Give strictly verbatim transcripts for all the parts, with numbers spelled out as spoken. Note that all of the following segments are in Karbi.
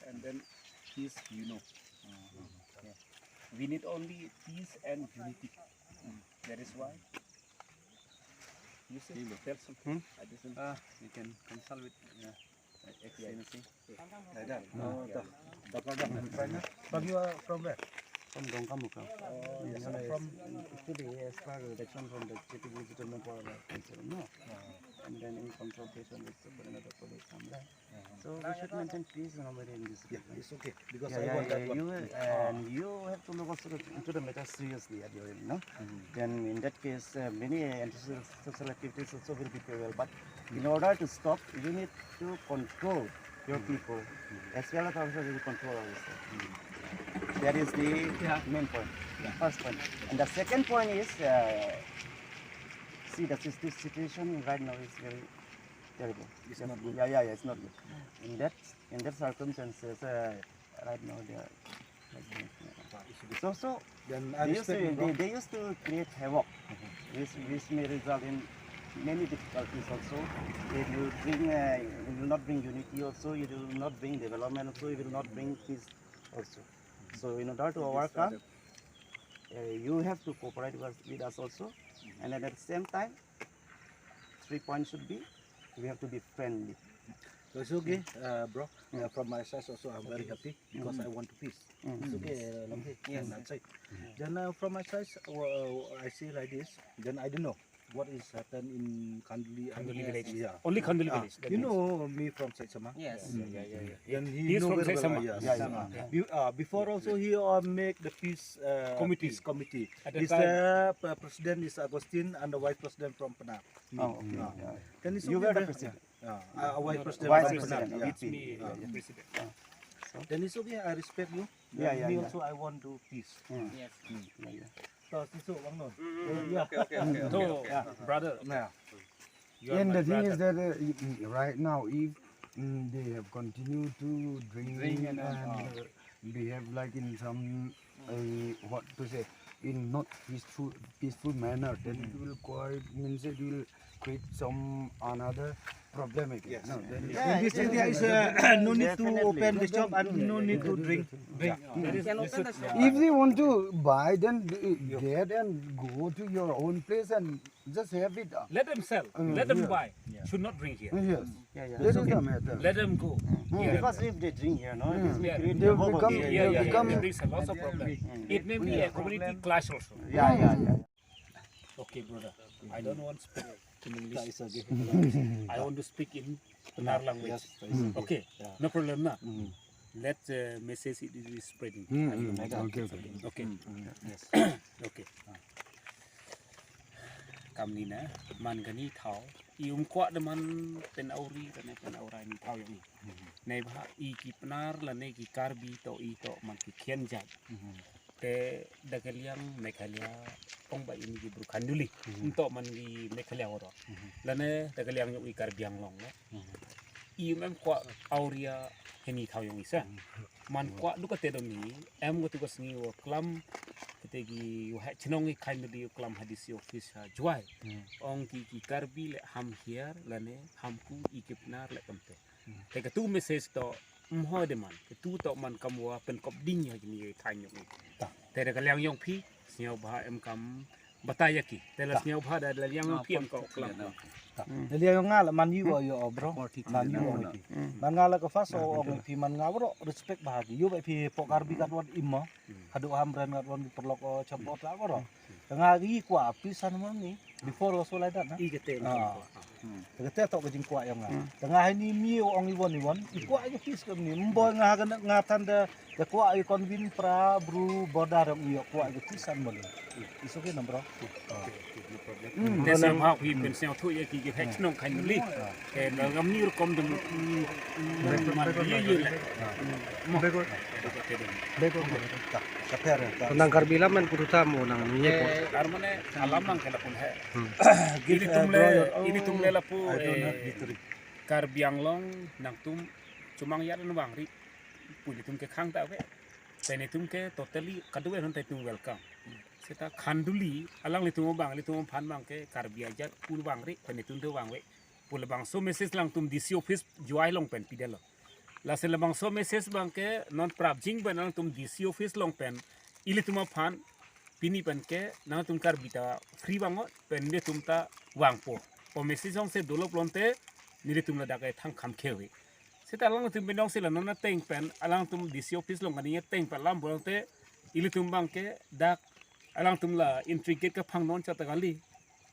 and then peace, you know. Yeah. We need only peace and unity. That is why. You see, tell something. Hmm? I listen. Uh, you can consult with uh, Excellency. Like that. No, the, the program. But you are from where? From Dongkamukam. Oh, yes, yes. From, actually, as per direction from the Chief Executive Member, no? And then in consultation with the Coordinator Police Samla. So we should maintain peace normally in this region. Yeah, it's okay, because I want that one. You, and you have to look also into the matter seriously at your end, no? Then in that case, uh, many anti-social activities also will be prevailed. But in order to stop, you need to control your people as well as also you control ourselves. That is the main point, first point. And the second point is, uh, see, the situ- situation right now is very terrible. It's not good. Yeah, yeah, yeah, it's not good. In that, in that circumstances, uh, right now they are like this. So, so then I they used to, they, they used to create havoc, which, which may result in many difficulties also. If you bring, uh, you will not bring unity also, you will not bring development also, you will not bring peace also. So in order to overcome, uh, you have to cooperate with, with us also, and at the same time, three points should be, we have to be friendly. So it's okay, uh, bro. Uh, from my side also, I'm very happy because I want peace. It's okay, uh, Lampi. Yes. That's it. Then uh, from my side, uh, I see like this. Then I don't know what is happened in Khanduli. Khanduli village. Yeah. Only Khanduli village. You know me from Saitsamang. Yes. Yeah, yeah, yeah, yeah. Then he is from Saitsamang. Yes. Yeah, yeah. Be- uh, before also he uh, make the peace uh, committee. Peace committee. At the time, the president is Augustine and the vice president from Penang. Me. Oh, okay. Yeah. Then it's okay. You were the president. Yeah. Uh, vice president. Vice president. It's me, uh, president. Then it's okay. I respect you. Yeah, yeah, me also I want to peace. Yes. Yeah, yeah. So, siso, Bang Nun. Yeah. Okay, okay, okay. So, brother, yeah. And the thing is that uh, right now, if mm, they have continued to drink, and, uh, behave like in some uh, what to say, in not peaceful peaceful manner, then it will quite means it will create some another problem again. Yes. No, then yeah, this thing there is uh, no need to open the shop and no need to drink. Drink. If they want to buy, then uh, get and go to your own place and just have it. Uh, let them sell. Let them buy. Should not drink here. Yes. Yeah, yeah. That is the matter. Let them go. Because if they drink here, no, it will create a problem. Yeah, yeah, yeah. It brings a lot of problem. It may be a community clash also. Yeah, yeah, yeah. Okay, brother. I don't want to speak in English. It's okay. I want to speak in Penang language. Yes, it's okay. Okay, no problem, na? Let the message it is spreading. Okay, okay. Okay. Yes. Okay. Kam ni na, man kani thau, i um kwak de man pen auri, kane pen aurai ni thau yang i. Nei bha i ki Penang la nei ki Karbi to i to man ki khian jat. Te da kaliang Meghalaya ong ba ini ki bru Khanduli. Nto man ki Meghalaya oro. Lane da kaliang yung i Karbi Anglong le. I mem kwak auria heni thau yung isa. Man kwak duka te domi, em ko tugas ngi wo klam, kete ki wo ha chenong i Khanduli wo klam ha D C office ha Jowai. Ong ki ki Karbi le ham hiar, lane ham ku i ki Penang le kamte. Te ketu message to mho de man, ketu to man kam wa pen kop ding ya kini than yung. Te da kaliang yongphi, sniaw bha em kam batai ya ki. Te la sniaw bha da kaliang yongphi em ko klam. Da kaliang yong nga la man yu yo bro. Man yu yo. Man nga la ko first o ong phi man nga bro respect bha ki. Yu ba phi po Karbi kat wan imo. Hadu ham brand kat wan perlok o chapot la bro. Nga gi kwak peace an mo ni. Before also like that na. I kete. Kete to kejing kwak yang nga. Tengah ini mi ong iwon iwon. I kwak aja peace kami ni. Mbo nga nga tanda da kwak i convene pra bru border ong i kwak aja peace an mo ni. It's okay na bro. Te sam ha hui pen sel thu ya ki ki hek nong Khanduli. Ke na gam ni rukom dem man ye ye le. Mo. Bego. Bego. Ka, ka per, ka. Nang Karbi lam man puruta mo nang ni ko. Ar mane alam nang kena pun he. Ini tum le, ini tum le lapu Karbi Anglong nangtum chomang ya nang vangri. Puni tum ke khang ta ve. Peni tum ke totally kadu ve non ta tum welcome. Seta Khanduli alanglitum abang, litum aphan abang ke Karbi ajat pun vangri, peni tum tu vangve. Pule bangso message langtum D C office Jowai along pen pidelo. Lasi labangso message abangke non prapjin pen nangtum D C office along pen ilitum aphan pini pen ke nangtum Karbi ta free vangot pen nelitum ta vangpo. O message jongsi dolo pulote nelitum ladak ke thang kham khevi. Seta alangtum pen jongsi la non ateng pen alangtum D C office along kani ateng pen alam pulote ilitum abangke dak alangtum la entry gate kaphang non chata kali.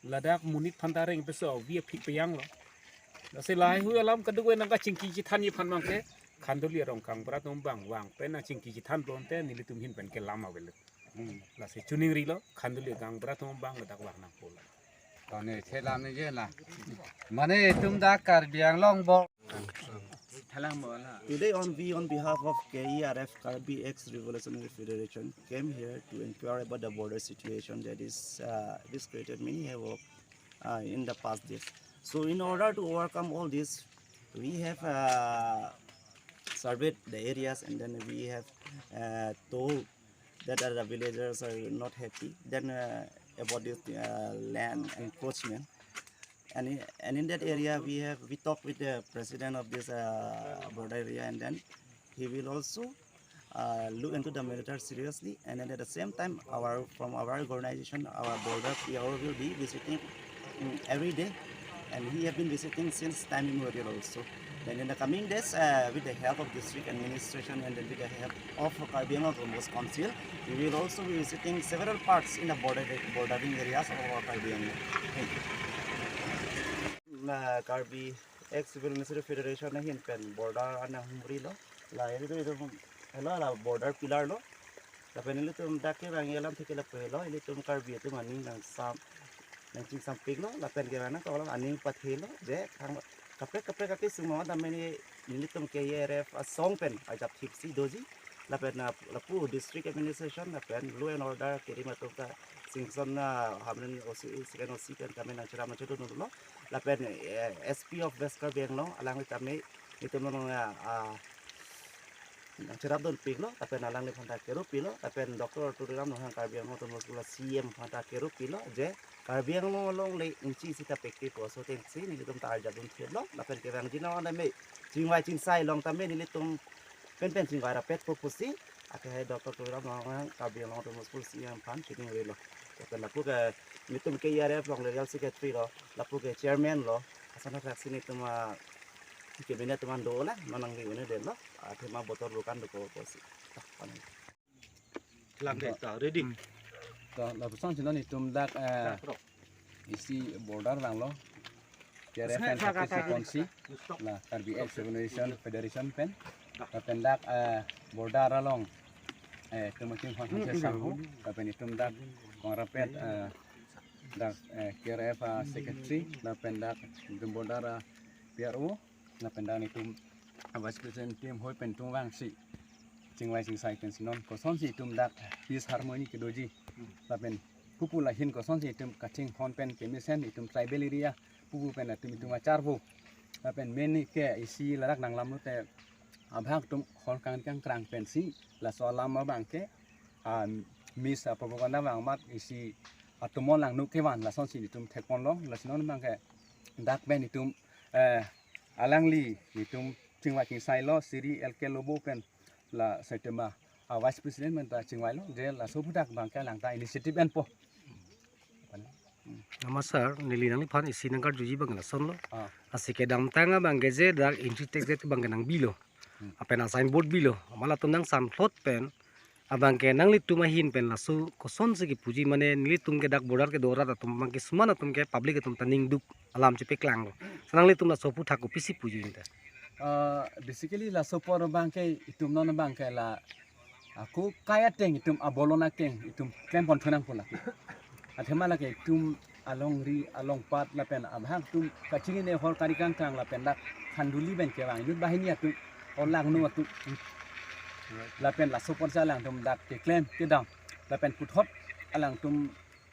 Ladak monit aphan ta reng peso vi aphi peyang lo. Lasi lahai hui alam kadokave nangkachingki chithanji aphan abangke Khanduli arong gaonbura atum abang vang pen nangchingki chithan pulote nelitum ahin pen ke lam avelang. Lasi chuning rilo Khanduli gaonbura atum abang ladak vang nangpo lo. Tone chelam ni je la. Mane itum dak Karbi Anglong bo. Today on we, on behalf of K E R F, Karbi Ex Revolutionary Federation, came here to inquire about the border situation that is, uh, this created many havoc, uh, in the past days. So in order to overcome all this, we have, uh, surveyed the areas, and then we have, uh, told that, uh, the villagers are not happy. Then, uh, about this, uh, land encroachment. And in, and in that area, we have, we talked with the president of this, uh, border area, and then he will also, uh, look into the matter seriously. And then at the same time, our, from our organization, our border P R O will be visiting, mm, every day, and he have been visiting since time immemorial also. Then in the coming days, uh, with the help of district administration and then with the help of Karbi Anglong Autonomous Council, we will also be visiting several parts in the border, bordering areas of our Karbi Anglong. Thank you. La Karbi Ex Revolutionary Federation ahin pen border anang humri lo. La ilitum, ilitum, hello, la border pillar lo. Lapen ilitum dak kevang alam thik ke lapu lo, ilitum Karbi atum aning nangsam, nangchingsampik lo, lapen kevang nangkok lo, aning pathe lo, je thang kaprek kaprek akesung ma tame nelitum K E R F asong pen ajapthip si doji, lapen, ah, lapu district administration, lapen law and order kerim atum ta Singson, ah, Hamren O C, second O C pen kami nangcherap nangchedun lo, lapen, eh, S P of West Karbi Anglong, alangli tame nelitum nang, ah, ah, nangcherap dunpik lo, lapen alangliphan ta kero pilo, lapen Doctor Tuliram Ronghang Karbi Anglong Autonomous Council C E M aphan ta kero pilo, je Karbi Anglong along le inchi sita pekti po so tengsi nelitum ta arjap dunthip lo, lapen kevangji nang tame chingvai chingsai along tame nelitum penpen chingvai rapet po pusi, ake hai Doctor Tuliram Ronghang Karbi Anglong Autonomous Council C E M aphan chining rilo. Lapen lapu ke nelitum K E R F along Legal Secretary lo, lapu ke Chairman lo, asana fraksi nelitum, ah, Cabinet teman do la, non nangli une de lo, athema botor bukan do ko kosi. Lang de ta ready. To, lapuson si non itum dak, eh, isi border vanglo. K R F pen thirty second si, la Karbi Ex Revolution Federation pen. Lapen dak, eh, border along, eh, itum aking hon hon se sangho, lapen itum dak kong rapet, eh, dak, eh, K R F, ah, secretary, lapen dak itum border, ah, P R O, lapen dak nelitum, ah, vice president team hoi pen itum vangsi chingvai chingsai pensi non kosonsi itum dak peace harmony kedoji. Lapen pupu lahin kosonsi itum kachinghon pen kemesen itum tribal area pupu pen itum itum achar vo. Lapen main ke isi ladak nanglam lote abhag atum hor kang kang krang pensi laso alam abangke, ah, mis, ah, propaganda vang mat isi atum along nuk kevan lasonsi itum thekpon long, lasi non abangke dak pen itum, eh, alangli itum chingvai chingsai lo, Sri L K Lobo pen la Saitama, ah, vice president pen ta chingvai lo, je laso aphuthak abangke alang ta initiative enpo. Namaskar, neli nangliphan isi nangkarjuji abang lason lo. Ah. Lasi kedamtang abangke je dak entry tax abangke nangbilo. Hmm. Lapen a signboard bilo. Amat latum nangsamthlot pen abangke nanglitum ahin pen laso kosonsi kepuji mane nelitum ke dak border kedo arat atum abangke suman atum ke public atum ta ningduk alam chepaklanglo. Lasi nanglitum laso aphuthak kopisi puji inte? Ah, basically laso apor abangke itum non abangke la ako kai ateng itum abolon ateng itum klempon thu nangpo la. Athema lake itum alongri alongpat lapen abhag atum kachingine hor kari kangkang lapen dak Khanduli pen kevang youth bahini atum o langno atum. Lapen laso apor si alangtum dak keklem kedam lapen puthot alangtum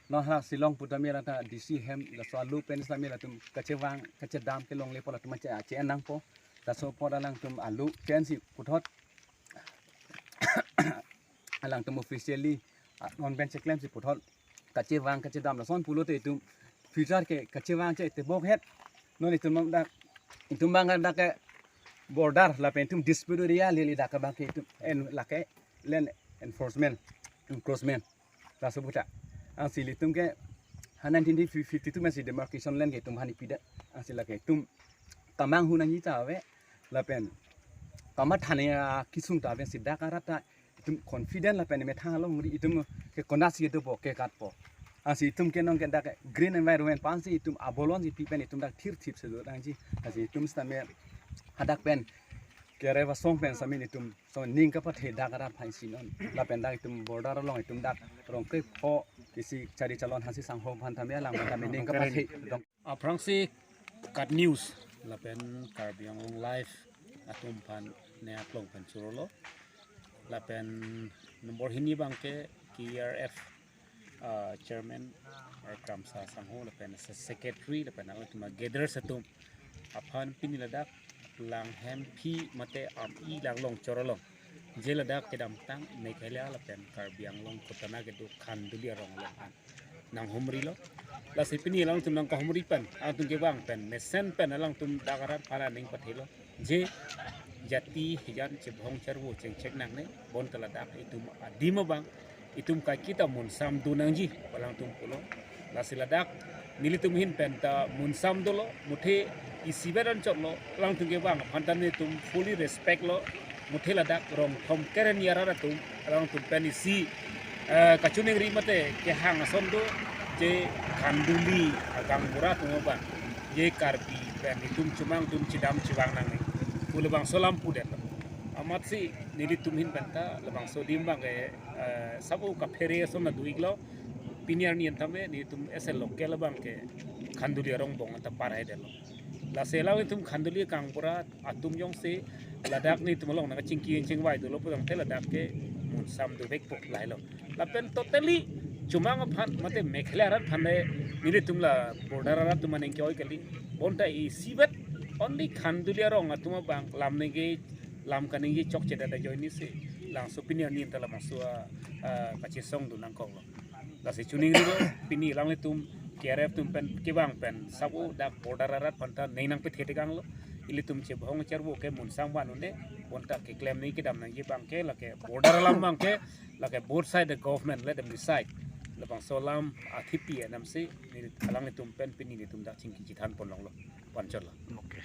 non ha Shillong pu tame ra ta D C hem laso alu pen sami latum kachevang kachedam kelongle pu latum ache ache nangpo. Laso apor alangtum alu chen si puthot alangtum officially, ah, non pen cheklem si puthot kachevang kachedam lason pulote itum future ke kachevang che tebok het. Non itum dak itum abang dak ke border lapen itum dispute area lili dak abang ke itum en lake land enforcement encroachment laso puta. Ansi ilitum ke ha nineteen fifty-two masi demarcation line ke itum hani pidet. Ansi lake itum kamang hunang ita ave lapen kamatha ne akisung ta ave si dak arat ta itum confident lapen methang along muri itum ke konasi dopo ke katpo. Ansi itum ke nong ke dak green environment pen si itum abolon si pi pen itum dak thir thip se do dangji. Ansi itum sitame hadak pen kere asong pen sitame itum so ning kapathe dak arat aphan si non. Lapen dak itum border along itum dak rong krepho isi chari chalon hansi sangho aphan tame alang aphan tame ning kapathe dong. Aphrangsi KAT News lapen Karbi Anglong Live atum aphan ne aklong pen churolo. Lapen nombor hini abang ke KERF, ah, chairman, eh, Kramsa Sangho lapen se-, secretary lapen alangtum gathers atum aphan pini ladak Langhem phi mate Ami langlong chorolong je ladak kedamtang Meghalaya lapen Karbi Anglong kotana kedo Khanduli arong along an nanghumrilo. Lasi pini alangtum nangkahumri pen alangtum kevang pen mesen pen alangtum dak arat aphan aning pathelo. Je jati hijan chebhong charvo chengchek nangne bonta ladak itum adim abang itum kaiketa munsam do nangji pu alangtum pulo. Lasi ladak nelitum ahin pen ta munsam dolo, muthe isivet anchotlo, alangtum kevang aphan ta nelitum fully respect lo. Muthe ladak rong thom keren yarar atum alangtum pen isi, eh, kachiningri mate kehang ason do je Khanduli agang bura atum abang je Karbi pen itum chomang atum chedam chevang nangne pu labangso alam pudetlo. Amatsi nelitum ahin pen ta labangso adim abang ke, eh, sabo kaphere ason na do-iklo. Pini arni an tame nelitum ese local abang ke Khanduli arong angbong ta parhai detlo. Lasi alanglitum Khanduli agang bura atum jongsi ladak nelitum along nangkachingki chingvai dolo pu tangte ladak ke munsam dovekpo lahelo. Lapen totally chomang aphan mate Meghalaya arat aphan le nelitum la border arat atum aning ke-oi kali. Bonta isivet only Khanduli arong atum abang lam ningje lam kaningje chokche dada ajoine si labangso pini arni an ta labangso a, a, kachesong do nangkoklo. Lasi chiningrilo pini alanglitum KERF atum pen kevang pen sabo dak border arat aphan ta ning nangpathe tekanglo. Ilitum chebhong charvo ke munsam van un-e, bonta keklem nangji kedam nangji abang ke lake border alam abang ke lake both side the government let them decide. Labangso alam athepi enam si neli alanglitum pen pini nelitum dak chingki chethan pon longlo, pu anchotlo. Okay.